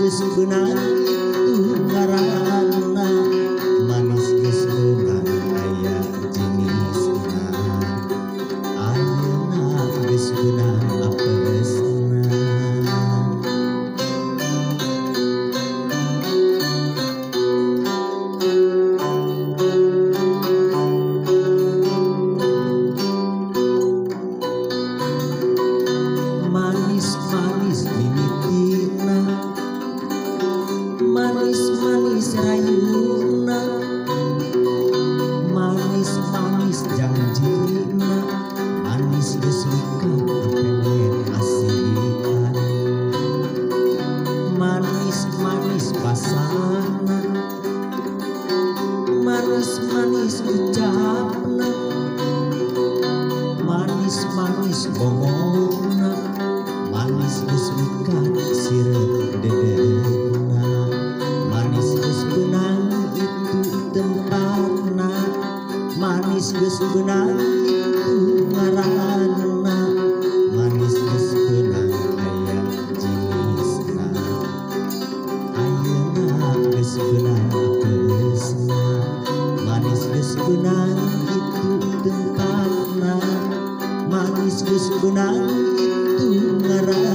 geus beunang itu ngaranna manis geus beunang aya jenisna ayeuna geus beunang apesna. Manis-manis mimitina manis-manis rayuna manis-manis janjina manis geus likat pengen asihan manis-manis basana manis-manis ucapna manis-manis bongona manis geus mikat sireut dedena manis geus beunang itu tempatna manis geus beunang itu ngaranna manis geus beunang aya jenisna ayeuna geus beunang apesna manis geus beunang itu tempatna manis geus beunang itu ngaranna.